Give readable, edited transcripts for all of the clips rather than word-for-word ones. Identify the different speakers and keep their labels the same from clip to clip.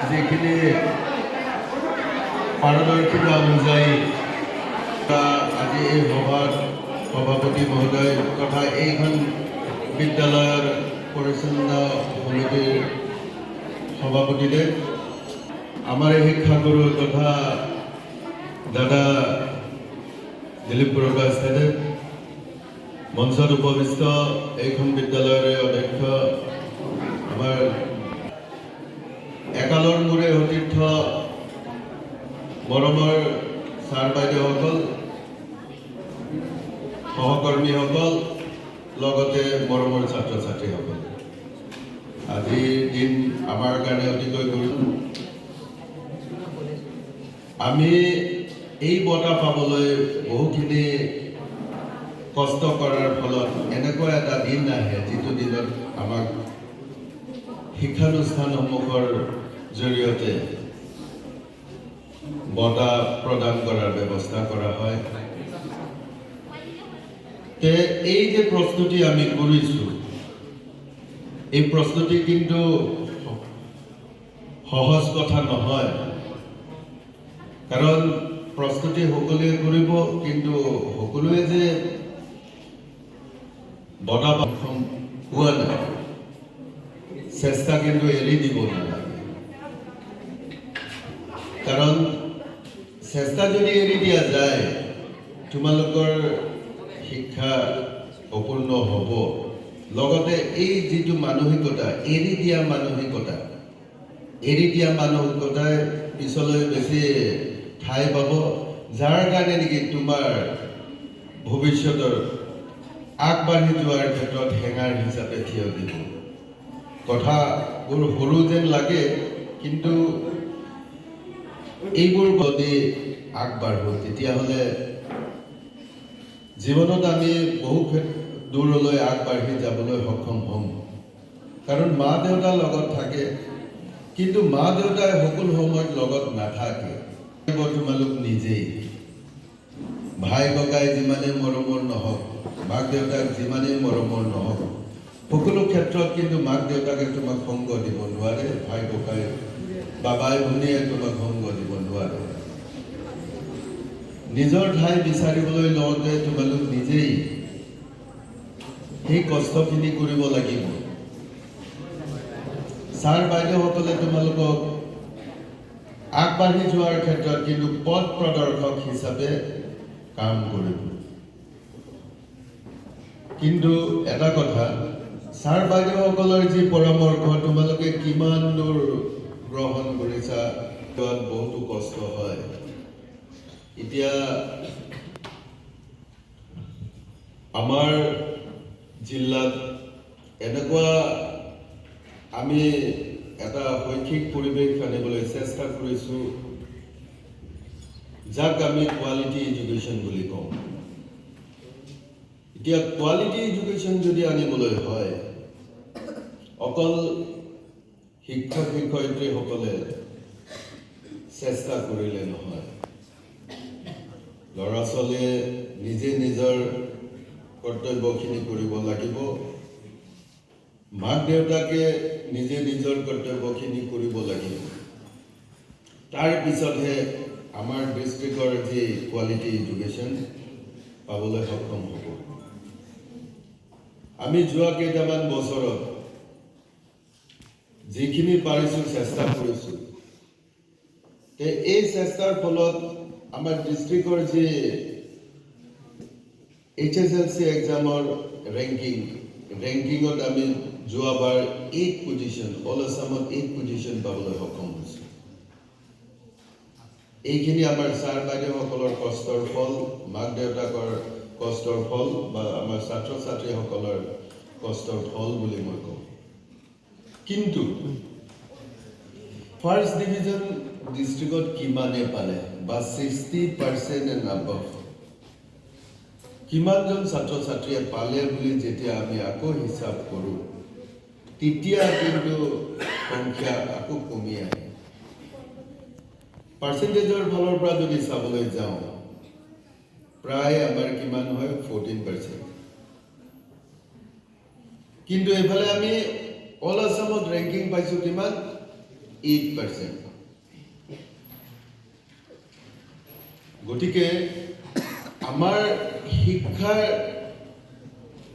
Speaker 1: যিখিনি পাৰদৰ্শিতা অনুযায়ী আজি এই সভাত সভাপতি মহোদয় তথা এইখন বিদ্যালয়ৰ পৰিচালনা সমিতিৰ সভাপতিদেৱ, আমাৰ এই শিক্ষাগুৰু তথা দাদা দিলীপ পুৰকায়স্থদেৱ, মঞ্চত উপবিষ্ট এইখন বিদ্যালয়ৰে অধ্যক্ষ, আমাৰ একালৰ মোৰে সতীৰ্থ মৰমৰ ছাৰ বাইদেউসকল, সহকৰ্মীসকল, লগতে মৰমৰ ছাত্ৰ ছাত্ৰীসকল, আজিৰ দিন আমাৰ কাৰণে অতিকৈ গুৰুত্ব। আমি এই বঁটা পাবলৈ বহুখিনি কষ্ট কৰাৰ ফলত এনেকুৱা এটা দিন আহে, যিটো দিনত আমাক শিক্ষানুষ্ঠানসমূহৰ জৰিয়তে বঁটা প্ৰদান কৰাৰ ব্যৱস্থা কৰা হয়। তে এই যে প্ৰস্তুতি আমি কৰিছোঁ, এই প্ৰস্তুতি কিন্তু সহজ কথা নহয়। কাৰণ প্ৰস্তুতি সকলোৱে কৰিব, কিন্তু সকলোৱে যে বঁটা সক্ষম হোৱা নাই। চেষ্টা কিন্তু এৰি দিব নালাগে। কাৰণ চেষ্টা যদি এৰি দিয়া যায়, তোমালোকৰ শিক্ষা অপূৰ্ণ হ'ব। লগতে এই যিটো মানসিকতা, এৰি দিয়া মানসিকতা, এৰি দিয়া মানসিকতাই পিছলৈ বেছি ঠাই পাব, যাৰ কাৰণে নেকি তোমাৰ ভৱিষ্যতৰ আগবাঢ়ি যোৱাৰ ক্ষেত্ৰত হেঙাৰ হিচাপে থিয় দিব। কথাবোৰ সৰু যেন লাগে, কিন্তু এইবোৰ যদি আগবাঢ়ো, তেতিয়াহ'লে জীৱনত আমি বহু দূৰলৈ আগবাঢ়ি যাবলৈ সক্ষম হ'ম। কাৰণ মা দেউতাৰ লগত থাকে, কিন্তু মা দেউতাই সকলো সময়ত লগত নাথাকে। তোমালোক নিজেই ভাই ককাই যিমানেই মৰমৰ নহওক, মাক দেউতাক যিমানেই মৰমৰ নহওক, সকলো ক্ষেত্ৰত কিন্তু মাক দেউতাকে তোমাক সংগ দিব নোৱাৰে, ভাই ককাই বা বাই ভনীয়ে তোমাক সংগ দিব নোৱাৰে। নিজৰ ঠাই বিচাৰিবলৈ লওঁতে তোমালোক নিজেই সেই কষ্টখিনি কৰিব লাগিব। ছাৰ বাইদেউসকলে তোমালোকক আগবাঢ়ি যোৱাৰ ক্ষেত্ৰত কিন্তু পথ প্ৰদৰ্শক হিচাপে কাম কৰিব। কিন্তু এটা কথা, ছাৰ বাইদেউসকলৰ যি পৰামৰ্শ তোমালোকে কিমান দূৰ গ্ৰহণ কৰিছা, তাত বহুতো কষ্ট হয়। এতিয়া আমাৰ জিলাত এনেকুৱা আমি এটা শৈক্ষিক পৰিৱেশ আনিবলৈ চেষ্টা কৰিছোঁ, যাক আমি কোৱালিটি এডুকেশ্যন বুলি কওঁ। এতিয়া কোৱালিটি এডুকেশ্যন যদি আনিবলৈ হয়, অকল শিক্ষক শিক্ষয়িত্ৰীসকলে চেষ্টা কৰিলে নহয়, ল'ৰা ছোৱালীয়ে নিজে নিজৰ কৰ্তব্যখিনি কৰিব লাগিব, মাক দেউতাকে নিজে নিজৰ কৰ্তব্যখিনি কৰিব লাগিব। তাৰ পিছতহে আমাৰ ডিষ্ট্ৰিক্টৰ যি কোৱালিটি এডুকেশ্যন পাবলৈ সক্ষম হ'ব। আমি যোৱা কেইটামান বছৰত যিখিনি পাৰিছোঁ চেষ্টা কৰিছোঁ। তে এই চেষ্টাৰ ফলত আমাৰ ডিষ্ট্ৰিক্টৰ যি এইচএছএলচি এক্সামৰ ৰেংকিঙত আমি যোৱাবাৰ এইট পজিশ্যন, অল আছামত এইট পজিশ্যন পাবলৈ সক্ষম হৈছোঁ। এইখিনি আমাৰ ছাৰ বাইদেউসকলৰ কষ্টৰ ফল, মাক দেউতাকৰ কষ্টৰ ফল বা আমাৰ ছাত্ৰ ছাত্ৰীসকলৰ কষ্টৰ ফল বুলি মই কওঁ। কিন্তু ফাৰ্ষ্ট ডিভিজন ডিষ্ট্ৰিক্টত কিমানে পালে বা 60% এণ্ড আবভ কিমানজন ছাত্ৰ ছাত্ৰীয়ে পালে বুলি যেতিয়া আমি আকৌ হিচাপ কৰোঁ, তেতিয়া কিন্তু সংখ্যা আকৌ কমি আহে। পাৰ্চেণ্টেজৰ ফালৰ পৰা যদি চাবলৈ যাওঁ, প্ৰায় আমাৰ কিমান হয়? 14%। কিন্তু এইফালে আমি অল আছামত ৰেংকিং পাইছোঁ কিমান? 8%। গতিকে আমাৰ শিক্ষাৰ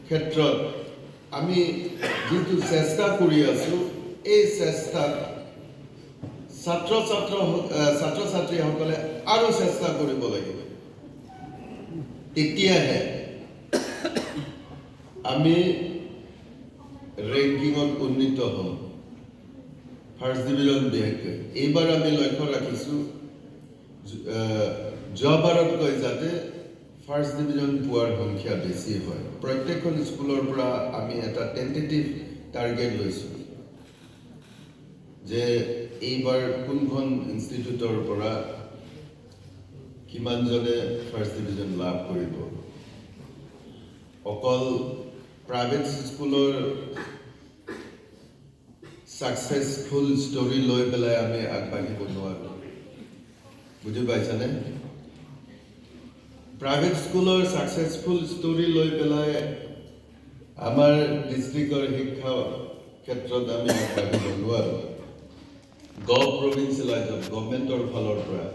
Speaker 1: ক্ষেত্ৰত আমি যিটো চেষ্টা কৰি আছোঁ, এই চেষ্টাত ছাত্ৰ ছাত্ৰীসকলে আৰু চেষ্টা কৰিব লাগিব। তেতিয়াহে আমি ৰেংকিঙত উন্নীত হ'ম, ফাৰ্ষ্ট ডিভিজন বিশেষকৈ। এইবাৰ আমি লক্ষ্য ৰাখিছোঁ যোৱাবাৰতকৈ যাতে ফাৰ্ষ্ট ডিভিজন পোৱাৰ সংখ্যা বেছি হয়। প্ৰত্যেকখন স্কুলৰ পৰা আমি এটা টেণ্টেটিভ টাৰ্গেট লৈছোঁ যে এইবাৰ কোনখন ইনষ্টিটিউটৰ পৰা কিমানজনে ফাৰ্ষ্ট ডিভিজন লাভ কৰিব। অকল প্ৰাইভেট স্কুলৰ ছাকচেছফুল ষ্টৰী লৈ পেলাই আমি আগবাঢ়িব নোৱাৰোঁ, বুজি পাইছানে? প্ৰাইভেট স্কুলৰ ছাকচেছফুল ষ্টৰী লৈ পেলাই আমাৰ ডিষ্ট্ৰিক্টৰ শিক্ষা ক্ষেত্ৰত আমি আগবাঢ়িব নোৱাৰোঁ। প্ৰভিঞ্চিয়েলাইজ গভমেণ্টৰ ফালৰ পৰা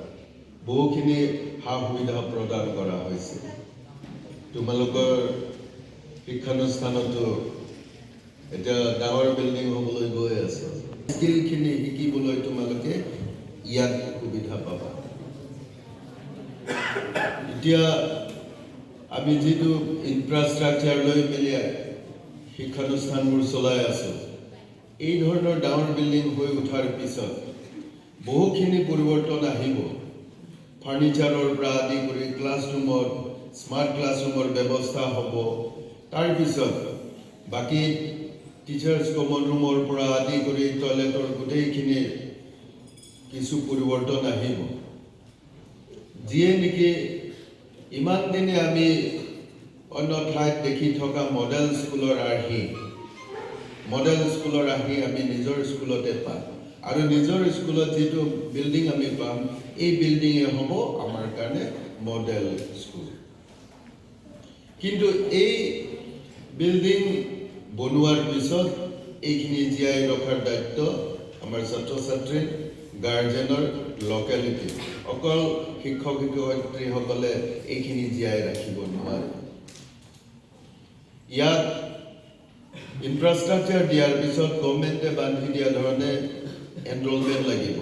Speaker 1: বহুখিনি সা সুবিধা প্ৰদান কৰা হৈছে। তোমালোকৰ শিক্ষানুষ্ঠানতো এতিয়া ডাঙৰ বিল্ডিং হ'বলৈ গৈ আছে। স্কিলখিনি শিকিবলৈ তোমালোকে ইয়াত সুবিধা পাবা। এতিয়া আমি যিটো ইনফ্ৰাষ্ট্ৰাকচাৰ লৈ মেলি শিক্ষানুষ্ঠানবোৰ চলাই আছোঁ, এই ধৰণৰ ডাঙৰ বিল্ডিং হৈ উঠাৰ পিছত বহুখিনি পৰিৱৰ্তন আহিব। ফাৰ্ণিচাৰৰ পৰা আদি কৰি ক্লাছৰুমত স্মাৰ্ট ক্লাছৰুমৰ ব্যৱস্থা হ'ব। তাৰপিছত বাকী টিচাৰ্ছ কমন ৰুমৰ পৰা আদি কৰি টয়লেটৰ গোটেইখিনি কিছু পৰিৱৰ্তন আহিব, যিয়ে নেকি ইমান দিনে আমি অন্য ঠাইত দেখি থকা মডেল স্কুলৰ আৰ্হি আমি নিজৰ স্কুলতে পাম। আৰু নিজৰ স্কুলত যিটো বিল্ডিং আমি পাম, এই বিল্ডিঙে হ'ব আমাৰ কাৰণে মডেল স্কুল। কিন্তু এই বিল্ডিং বনোৱাৰ পিছত এইখিনি জীয়াই ৰখাৰ দায়িত্ব আমাৰ ছাত্ৰ ছাত্ৰীৰ, গাৰ্জেনৰ, লোকেলিটিৰ। অকল শিক্ষক শিক্ষয়িত্ৰীসকলে এইখিনি জীয়াই ৰাখিব নোৱাৰে। ইয়াত ইনফ্ৰাষ্ট্ৰাকচাৰ দিয়াৰ পিছত গভমেণ্টে বান্ধি দিয়া ধৰণে এনৰলমেণ্ট লাগিব,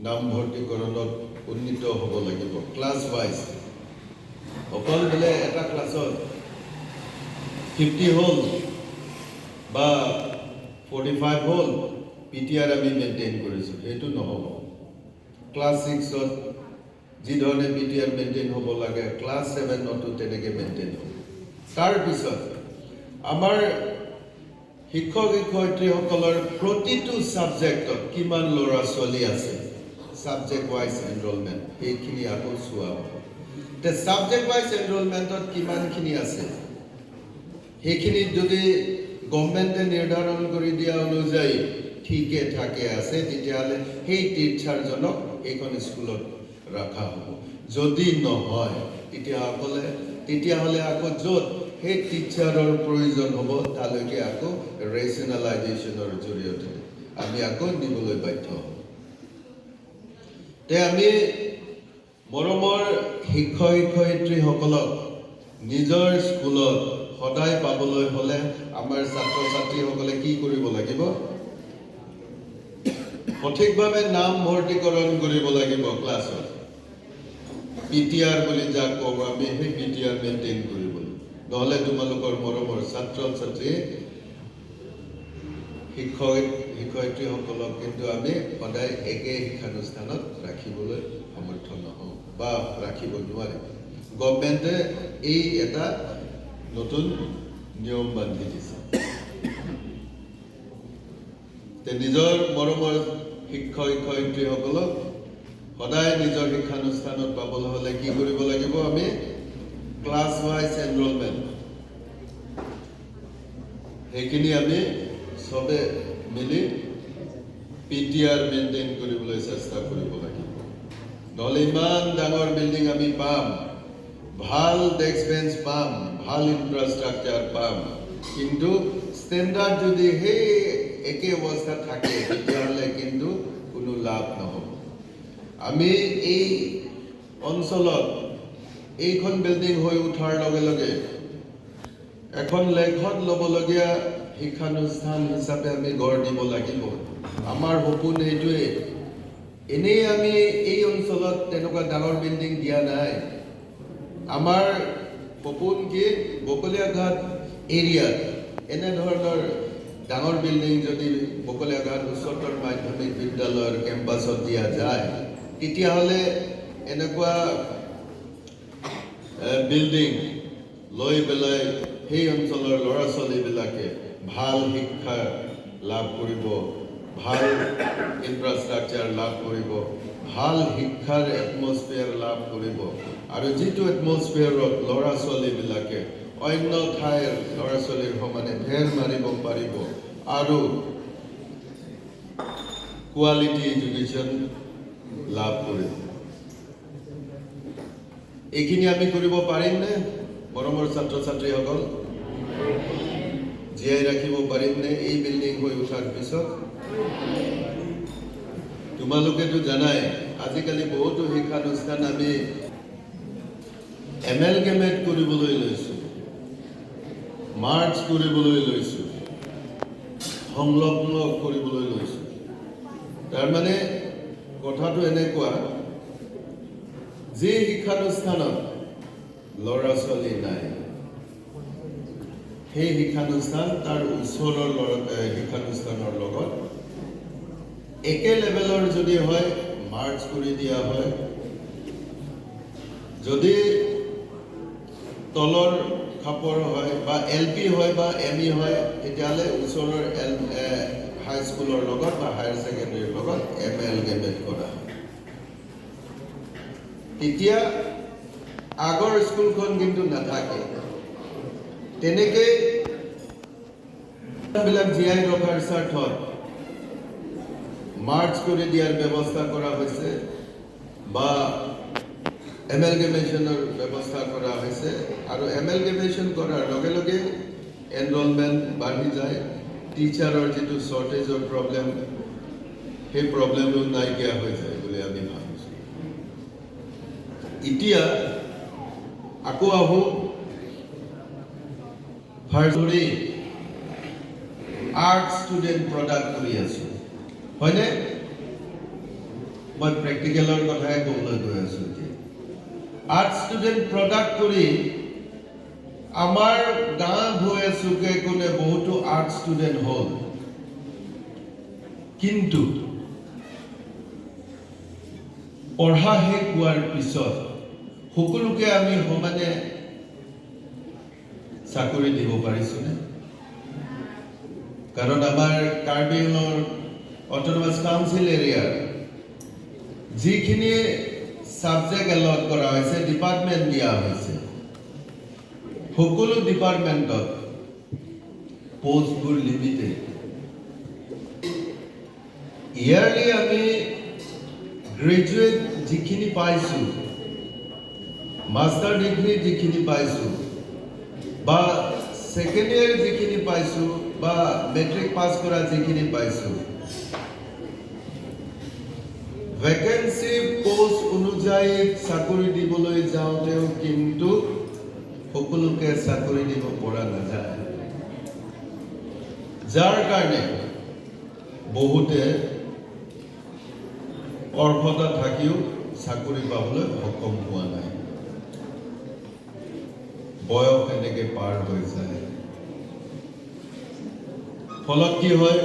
Speaker 1: নামভৰ্তিকৰণত উন্নীত হ'ব লাগিব ক্লাছ ৱাইজ। অকল বোলে এটা ক্লাছত 50 হ'ল বা 45 হ'ল, পিটিআৰ আমি মেইনটেইন কৰিছোঁ, সেইটো নহ'ব। ক্লাছ 6ত যিধৰণে পিটিআৰ মেইনটেইন হ'ব লাগে, ক্লাছ 7তো তেনেকৈ মেইনটেইন হ'ব। তাৰপিছত আমাৰ শিক্ষক শিক্ষয়িত্ৰীসকলৰ প্ৰতিটো ছাবজেক্টত কিমান ল'ৰা ছোৱালী আছে, ছাবজেক্ট ৱাইজ এনৰলমেণ্ট, সেইখিনি আকৌ চোৱা হ'ব। এতিয়া ছাবজেক্ট ৱাইজ এনৰলমেণ্টত কিমানখিনি আছে, সেইখিনিত যদি গভমেণ্টে নিৰ্ধাৰণ কৰি দিয়া অনুযায়ী ঠিকে ঠাকে আছে, তেতিয়াহ'লে সেই টিচাৰজনক এইখন স্কুলত ৰখা হ'ব। যদি নহয়, তেতিয়াহ'লে আকৌ য'ত সেই টিচাৰৰ প্ৰয়োজন হ'ব, তালৈকে আকৌ ৰেচনেলাইজেশ্যনৰ জৰিয়তে আমি আকৌ নিবলৈ বাধ্য হ'ম। তে আমি মৰমৰ শিক্ষক শিক্ষয়িত্ৰীসকলক নিজৰ স্কুলত সদায় পাবলৈ হ'লে আমাৰ ছাত্ৰ ছাত্ৰীসকলে কি কৰিব লাগিব? সঠিকভাৱে নাম ভৰ্তিকৰণ কৰিব লাগিব ক্লাছত। পিটিআৰ বুলি যাক কওঁ আমি, সেই পিটিআৰ মেইনটেইন কৰিব লাগিব। নহ'লে তোমালোকৰ মৰমৰ ছাত্ৰ ছাত্ৰীয়ে শিক্ষক শিক্ষয়িত্ৰীসকলক কিন্তু আমি সদায় একে শিক্ষানুষ্ঠানত ৰাখিবলৈ সমৰ্থ নহওঁ বা ৰাখিব নোৱাৰিম। গভমেণ্টে এই এটা নতুন নিয়ম বান্ধি দিছে। তে নিজৰ মৰমৰ শিক্ষক শিক্ষয়িত্ৰীসকলক সদায় নিজৰ শিক্ষানুষ্ঠানত পাবলৈ হ'লে কি কৰিব লাগিব? আমি ক্লাছ ৱাইজ এনৰলমেণ্ট, সেইখিনি আমি চবে মিলি পিটিআৰ মেইনটেইন কৰিবলৈ চেষ্টা কৰিব লাগিব। নহ'লে ইমান ডাঙৰ বিল্ডিং আমি পাম, ভাল ডেস্ক বেঞ্চ পাম, ভাল ইনফ্ৰাষ্ট্ৰাকচাৰ পাম, কিন্তু ষ্টেণ্ডাৰ্ড যদি সেই একে অৱস্থাত থাকে, তেতিয়াহ'লে কিন্তু লাভ নহ'ব। আমি এই অঞ্চলত এইখন বিল্ডিং হৈ উঠাৰ লগে লগে এখন লেখত ল'বলগীয়া শিক্ষানুষ্ঠান হিচাপে আমি গঢ় দিব লাগিব। আমাৰ সপোন সেইটোৱেই। এনেই আমি এই অঞ্চলত তেনেকুৱা ডাঙৰ বিল্ডিং দিয়া নাই। আমাৰ সপোন কি, বকলীয়াঘাট এৰিয়াত এনেধৰণৰ ডাঙৰ বিল্ডিং যদি বকলীয়াঘাট উচ্চতৰ মাধ্যমিক বিদ্যালয়ৰ কেম্পাছত দিয়া যায়, তেতিয়াহ'লে এনেকুৱা বিল্ডিং লৈ পেলাই সেই অঞ্চলৰ ল'ৰা ছোৱালীবিলাকে ভাল শিক্ষা লাভ কৰিব, ভাল ইনফ্ৰাষ্ট্ৰাকচাৰ লাভ কৰিব, ভাল শিক্ষাৰ এটমছফিয়াৰ লাভ কৰিব আৰু যিটো এটমছফিয়াৰত ল'ৰা ছোৱালীবিলাকে অন্য ঠাইৰ ল'ৰা ছোৱালীৰ সমানে ফেৰ মাৰিব পাৰিব আৰু কোৱালিটি এডুকেশ্যন লাভ কৰিব। এইখিনি আমি কৰিব পাৰিমনে, মৰমৰ ছাত্ৰ ছাত্ৰীসকল? জীয়াই ৰাখিব পাৰিমনে এই বিল্ডিং হৈ উঠাৰ পিছত? তোমালোকেতো জানাই, আজিকালি বহুতো শিক্ষানুষ্ঠান আমি এমেলগেমেট কৰিবলৈ লৈছোঁ, মাৰ্জ কৰিবলৈ লৈছোঁ, সংলগ্ন কৰিবলৈ লৈছোঁ। তাৰমানে কথাটো এনেকুৱা, যি শিক্ষানুষ্ঠানত ল'ৰা ছোৱালী নাই, সেই শিক্ষানুষ্ঠান তাৰ ওচৰৰ শিক্ষানুষ্ঠানৰ লগত একে লেভেলৰ যদি হয়, মাৰ্জ কৰি দিয়া হয়। যদি তলৰ খাপৰ হয় বা এল পি হয় বা এম ই হয়, তেতিয়াহ'লে ওচৰৰ হাইস্কুলৰ লগত বা হায়াৰ ছেকেণ্ডেৰীৰ লগত এমেলগেমেট কৰা হয়। তেতিয়া আগৰ স্কুলখন কিন্তু নাথাকে। তেনেকেই বিলাক জীয়াই ৰখাৰ স্বাৰ্থত মাৰ্জ কৰি দিয়াৰ ব্যৱস্থা কৰা হৈছে বা এমেলগেমেশ্যনৰ ব্যৱস্থা কৰা হৈছে আৰু এমেলগেমেশ্যন কৰাৰ লগে লগে এনৰলমেণ্ট বাঢ়ি যায়, টিচাৰৰ যিটো শ্বৰ্টেজৰ প্ৰব্লেম, সেই প্ৰব্লেমো নাইকিয়া হৈ যায় বুলি আমি ভাবিছোঁ। এতিয়া আকৌ আহোঁ। ফাৰ্ষ্ট ধৰি আৰ্ট ষ্টুডেণ্ট প্ৰডাক্ট কৰি আছোঁ, হয়নে? মই প্ৰেক্টিকেলৰ কথাই ক'বলৈ গৈ আছোঁ এতিয়া। আৰ্ট ষ্টুডেণ্ট প্ৰডাক্ট কৰি আমাৰ গাঁও ভূঞে চুকে কোণে বহুতো আৰ্ট ষ্টুডেণ্ট হ'ল, কিন্তু পঢ়া শেষ হোৱাৰ পিছত সকলোকে আমি সমানে চাকৰি দিব পাৰিছোনে? কাৰণ আমাৰ কাৰ্বি আংলঙৰ অট'নমাছ কাউন্সিল এৰিয়াৰ যিখিনি ছাবজেক্ট এলট কৰা হৈছে, ডিপাৰ্টমেণ্ট দিয়া হৈছে, সকলো ডিপাৰ্টমেণ্টত পষ্টবোৰ লিমিটেড। ইয়াৰলি আমি গ্ৰেজুৱেট যিখিনি পাইছোঁ, মাষ্টাৰ ডিগ্ৰী যিখিনি পাইছোঁ বা ছেকেণ্ড ইয়েৰ যিখিনি পাইছোঁ বা মেট্ৰিক পাছ কৰা যিখিনি পাইছোঁ, ভেকেঞ্চি পষ্ট অনুযায়ী চাকৰি দিবলৈ যাওঁতেও কিন্তু সকলোকে চাকৰি দিব পৰা নাযায়, যাৰ কাৰণে বহুতে অৰ্হতা থাকিও চাকৰি পাবলৈ সক্ষম হোৱা নাই। বয়স এনেকে পাৰ হৈ যায়। ফলত কি হয়?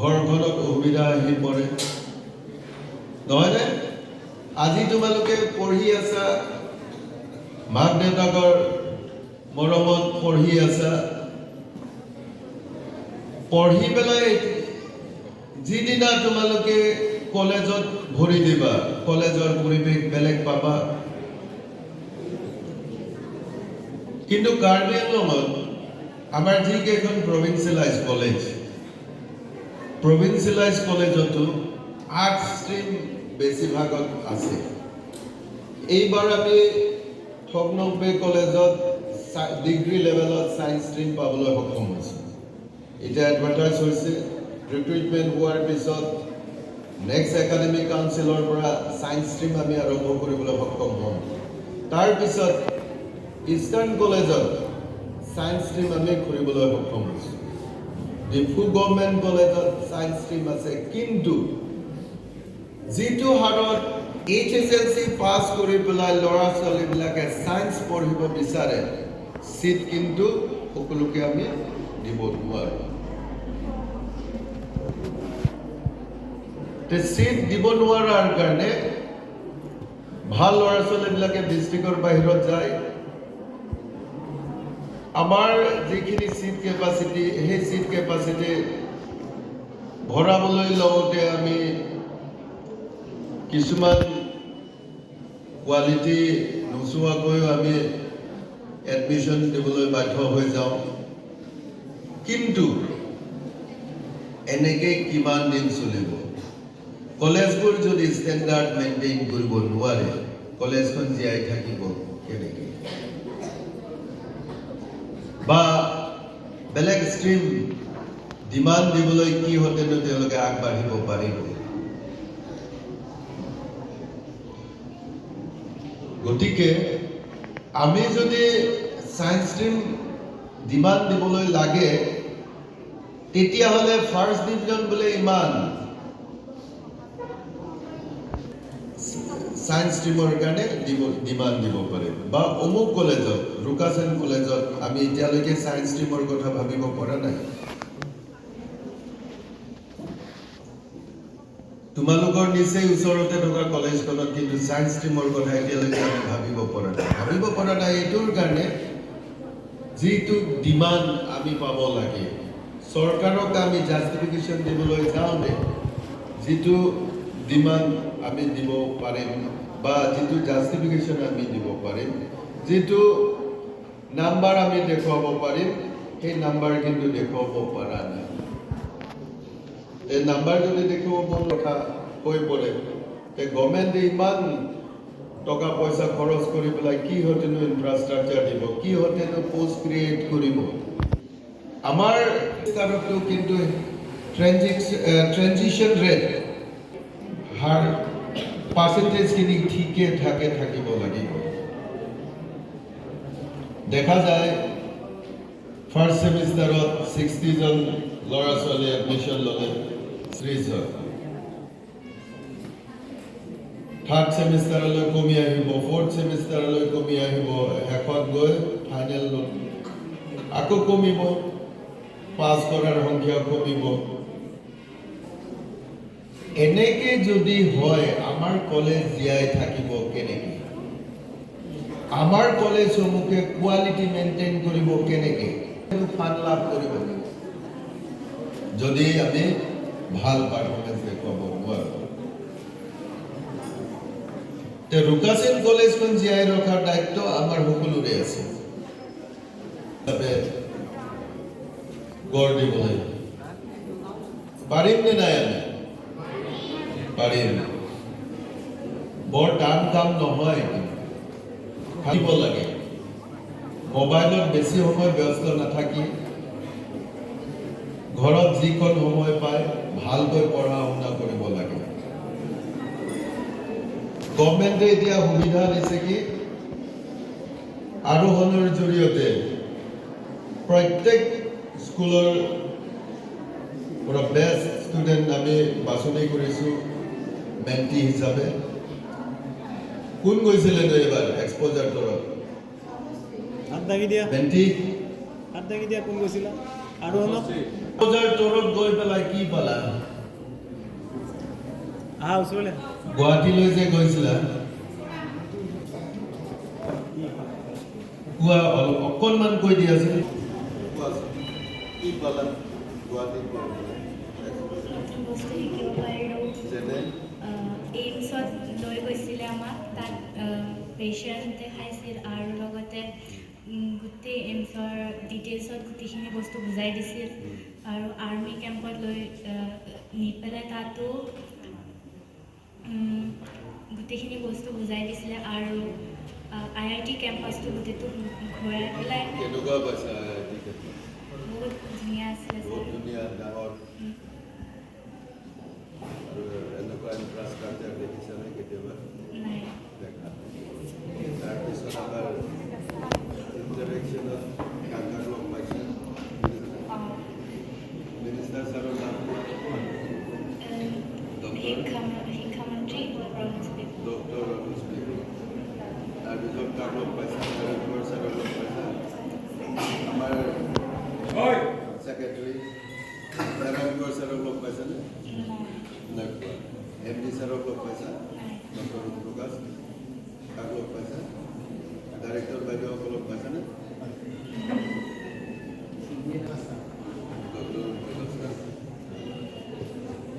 Speaker 1: ঘৰখনত অসুবিধা আহি পৰে, নহয়নে? আজি তোমালোকে পঢ়ি আছা, মাক দেউতাকৰ মৰমত পঢ়ি আছা। পঢ়ি পেলাই যিদিনা তোমালোকে কলেজত ভৰি দিবা, কলেজৰ পৰিৱেশ বেলেগ পাবা। কিন্তু কাৰ্বি আংলঙত আমাৰ যিকেইখন প্ৰভিঞ্চিয়েলাইজ কলেজ, প্ৰভিঞ্চিয়েলাইজ কলেজতো আৰ্টছ ষ্ট্ৰীম বেছিভাগত আছে। এইবাৰ আমি থকনকবে কলেজত ডিগ্ৰী লেভেলত ছায়েন্স ষ্ট্ৰীম পাবলৈ সক্ষম হৈছোঁ। এতিয়া এডভাৰটাইজ হৈছে, ৰিক্ৰুইটমেণ্ট হোৱাৰ পিছত নেক্সট একাডেমিক কাউন্সিলৰ পৰা ছায়েন্স ষ্ট্ৰীম আমি আৰম্ভ কৰিবলৈ সক্ষম হ'ম। তাৰপিছত ইষ্টাৰ্ণ কলেজত ছায়েন্স ষ্ট্ৰীম আমি খুলিবলৈ সক্ষম হৈছোঁ। ডিফু গভৰ্ণমেণ্ট কলেজত ছায়েন্স ষ্ট্ৰীম আছে, কিন্তু যিটো হাৰত এইচএছএলচি পাছ কৰি পেলাই ল'ৰা ছোৱালীবিলাকে ছায়েন্স পঢ়িব বিচাৰে, ছিট কিন্তু সকলোকে আমি দিব নোৱাৰোঁ। ছিট দিব নোৱাৰাৰ কাৰণে ভাল ল'ৰা ছোৱালীবিলাকে ডিষ্ট্ৰিক্টৰ বাহিৰত যায়। আমাৰ যিখিনি ছিট কেপাচিটি, সেই ছিট কেপাচিটি ভৰাবলৈ লওঁতে আমি কিছুমান কোৱালিটি নোচোৱাকৈও আমি এডমিশ্যন দিবলৈ বাধ্য হৈ যাওঁ। কিন্তু এনেকৈ কিমান দিন চলিব? কলেজবোৰ যদি ষ্টেণ্ডাৰ্ড মেইনটেইন কৰিব নোৱাৰে, কলেজখন জীয়াই থাকিব কেনেকৈ? বা বেলেগ ষ্ট্ৰীম ডিমাণ্ড দিবলৈ কি হতেনো তেওঁলোকে আগবাঢ়িব পাৰিব? গতিকে আমি যদি ছায়েন্স ষ্ট্ৰীম ডিমাণ্ড দিবলৈ লাগে, তেতিয়াহ'লে ফাৰ্ষ্ট ডিভিজন বোলে ইমান ছায়েন্স ষ্ট্ৰীমৰ কাৰণে ডিমাণ্ড দিব পাৰে, বা অমুক কলেজত, ৰুকাচেন কলেজত আমি এতিয়ালৈকে ছায়েন্স ষ্ট্ৰীমৰ কথা ভাবিব পৰা নাই। তোমালোকৰ নিচেই ওচৰতে থকা কলেজখনত কিন্তু ছায়েন্স ষ্ট্ৰীমৰ কথা এতিয়ালৈকে আমি ভাবিব পৰা নাই। ভাবিব পৰা নাই এইটোৰ কাৰণে, যিটো ডিমাণ্ড আমি পাব লাগে, চৰকাৰক আমি জাষ্টিফিকেশ্যন দিবলৈ যাওঁতে যিটো ডিমাণ্ড আমি দিব পাৰিম বা যিটো জাষ্টিফিকেশ্যন আমি দিব পাৰিম, যিটো নাম্বাৰ আমি দেখুৱাব পাৰিম, সেই নাম্বাৰ কিন্তু দেখুৱাব পৰা নাই। এই নাম্বাৰ যদি দেখুৱাব কথা হৈ পৰে, তে গভৰ্ণমেণ্টে ইমান টকা পইচা খৰচ কৰি পেলাই কি হতেনো ইনফ্ৰাষ্ট্ৰাকচাৰ দিব, কি হতেনো পষ্ট ক্ৰিয়েট কৰিব? আমাৰ স্তৰতো কিন্তু ট্ৰেনজিশ্যন ৰেট হাৰ পাৰ্চেণ্টেজখিনি ঠিকে থাকে থাকিব লাগিব। দেখা যায় ফাৰ্ষ্ট ছেমিষ্টাৰত 60জন ল'ৰা ছোৱালী এডমিশ্যন ল'লে, 30জন। থাৰ্ড ছেমিষ্টাৰলৈ কমি আহিব, ফ'ৰ্থ ছেমিষ্টাৰলৈ কমি আহিব, শেষত গৈ ফাইনেল আকৌ কমিব, পাছ কৰাৰ সংখ্যা কমিব। এনেকে যদি হয়, আমাৰ কলেজ জীয়াই থাকিব কেনেকে? আমাৰ কলেজসমূহে কোৱালিটি মেইনটেইন কৰিব কেনেকে? ফাণ্ড লাভ কৰিব যদি আমি ভাল পাৰফৰ্মেঞ্চ দেখুৱাব নোৱাৰোঁ? তে ৰুকাচেন কলেজখন জীয়াই ৰখাৰ দায়িত্ব আমাৰ সকলোৰে আছে। বাবে গঢ় দিবলৈ পাৰিম নে নাই? আমি পাৰিম। বৰ টান কাম নহয়, কিন্তু থাকিব লাগে। মোবাইলত বেছি সময় ব্যস্ত নাথাকি ঘৰত যিকণ সময় পায় ভালকৈ পঢ়া শুনা কৰিব লাগে। গভৰ্ণমেণ্টে এতিয়া সুবিধা দিছে কি, আৰোহণৰ জৰিয়তে প্ৰত্যেক স্কুলৰ পৰা বেষ্ট ষ্টুডেণ্ট আমি বাছনি কৰিছোঁ মেণ্টি হিচাপে। কোন গৈছিলেনো এইবাৰ এক্সপ'জাৰ টুৰত?
Speaker 2: হাত দাঙি দিয়া।
Speaker 1: মেণ্টি।
Speaker 2: হাত দাঙি দিয়া, কোন গৈছিলা আৰোহণত?
Speaker 1: এক্সপ'জাৰ টুৰত গৈ পেলাই কি পালা?
Speaker 2: আহা, ওচৰলৈ।
Speaker 1: গুৱাহাটীলৈ যে গৈছিলা, কোৱা, অলপ অকণমান কৈ দিয়াচোন। কি পালা গুৱাহাটীত গৈ পেলাই?
Speaker 3: নতুন বস্তু শিকিব পাৰিলোঁ।
Speaker 1: যেনে?
Speaker 3: এইমছত লৈ গৈছিলে আমাক, তাত পেচেণ্ট দেখাইছিল আৰু লগতে গোটেই এইমছৰ ডিটেইলছত গোটেইখিনি বস্তু বুজাই দিছিল আৰু আৰ্মি কেম্পত লৈ নি পেলাই তাতো গোটেইখিনি বস্তু বুজাই দিছিলে আৰু আইআইটি কেম্পাছটো গোটেইটো ঘূৰাই পেলাই।
Speaker 1: কেনেকুৱা পাইছা আইআইটি কেম্পাছ?
Speaker 3: বহুত ধুনীয়া আছিলে।
Speaker 1: বহুত
Speaker 3: ছাৰ।
Speaker 1: ধুনীয়া, ডাঙৰ আৰু এনেকুৱা।
Speaker 3: শিক্ষামন্ত্ৰী ৰণোজ পেগু।
Speaker 1: ডক্টৰ ৰণোজ পেগু। তাৰপিছত কাক লগ পাইছা? কুমাৰ ছাৰক লগ পাইছা? আমাৰ ছেক্ৰেটাৰী নাৰায়ণ কোঁৱৰ ছাৰক লগ পাইছানে?
Speaker 3: নাই।
Speaker 1: নাই পোৱা। এম ডি ছাৰক লগ পাইছা?
Speaker 3: নাই।
Speaker 1: ডক্টৰ প্ৰকাশ কাক লগ পাইছা? ডাইৰেক্টৰ বাইদেউসকলক পাইছানে? ডক্টৰ প্ৰকাশ ছাৰ।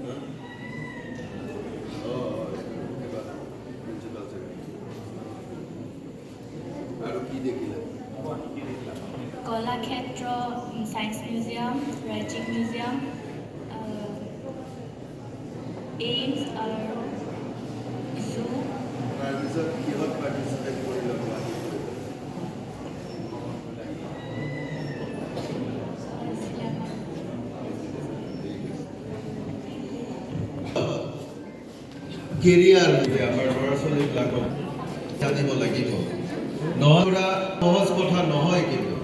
Speaker 1: হা? অঁ অঁ কিবা প্ৰিন্সিপাল ছেক্ৰেটাৰী। আৰু কি দেখিলা?
Speaker 3: কলাক্ষেত্ৰ, ছায়েন্স মিউজিয়াম, ৰাজ্যিক মিউজিয়াম, এইমছ আৰু জু।
Speaker 1: তাৰপিছত কিহত পাৰ্টিচিপেট কৰিলা গুৱাহাটীত গৈ পেলাই?
Speaker 3: আছিলে আমাৰ।
Speaker 1: ঠিক আছে। কেৰিয়াৰ আমাৰ ল'ৰা ছোৱালীবিলাকক জানিব লাগিব। নহয়, সহজ কথা নহয় কিন্তু।